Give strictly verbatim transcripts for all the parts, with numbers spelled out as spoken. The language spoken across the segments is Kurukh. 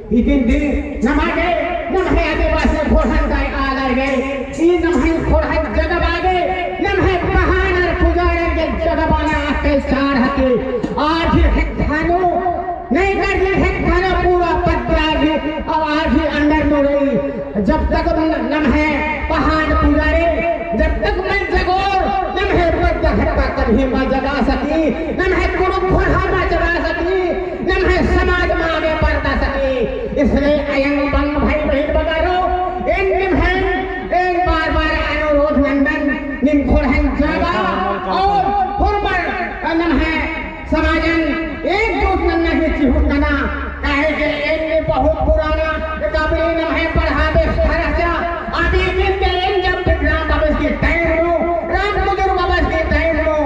इदिन दिन नमा गे, नम्है आदिवासी ख़ोंड़हन ता आलर गे, ई नम्है ख़ोंड़हन जगबआ गे, नम्है पहान अर पुजारियर गे जगबअना अत्याचार हके। आर ही हेद्दा नू, नैतर ही हेद्दा नू पूरा पद्दा ही, अउर आर ही अंडर नू रई। जब तक न-, नम्है पहान पुजारी, जब तक मल जगोर, नम्है पद्दा हत्ता कभी मल जगा सकी, नम्है कुँड़ुख़ ख़ोंड़हा मल जगा सकी, नम्है समाज मल आगे बढ़आ सकी। इसलिए अयंग बंग भाई बहिन बगरो, एन निम्है, एन बार बार अनुरोध नंदन, नीम ख़ोंड़हन जगा, अउर होरमर नम्है समाजन एकजुट नन्ना ही चिहुट नना, काहे कि एन्ने बहुत पुराना, एका बारी नम्है पढ़ाबे सरचा, अभी दिन के एन जब विक्रम बाबस की time नू, राम कुजूर बाबस की time नू,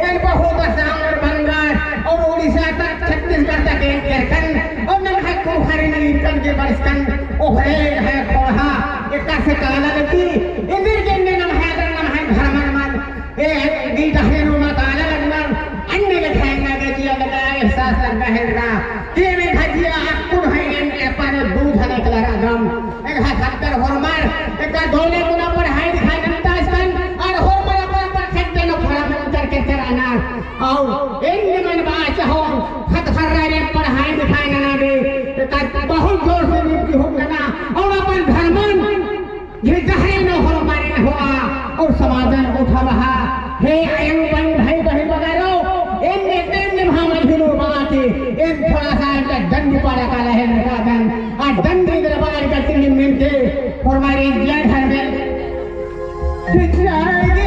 एन बहुत आसाम अउर बंगाल अउर उड़ीसा तक, छत्तीसगढ़ तक एन केरकन, अउर नम्है कुँड़ुख़ारिन ईरकन के बरचकन, ओहरे है ख़ोंड़हा, एकासे काला लगी, इदिर के एन्ने नम्है अदर नम्है धर्मन मल ए, ई डहरे नू मल आला लगनर, अन्ने लेखा एंगा गे जिया लगा, एहसास लग्गा हेलरा। के में भजिया अक्कुन है एन एपन दूध हले कलर अदम। एंगा खत्तर होरमर, एका दोले मुना पढ़ाई लिखाई नन्तासकन, अउर होरमर अपन अपन खेत नू खड़ा मन करके चराना। अउर एन निमन बाचा हो, खत खर्रा रे पढ़ाई लिखाई नना दे, एका बहुत जोर से नीम चिहुट नना, अउर अपन धर्मन ये डहरे नू होरमारिन होआ अउर समाजन उठाबआ। हे अयंग बंग भाई बहिन बगरो, एन एतेन निम्है मझी नू बआ की, एन थोड़ा सा एंगा डंडी पाड़ा काला है निकादन, आ डंडी दरबार का तिंगी मेनके, होरमारिन जय धर्मेस। जय उठा रे।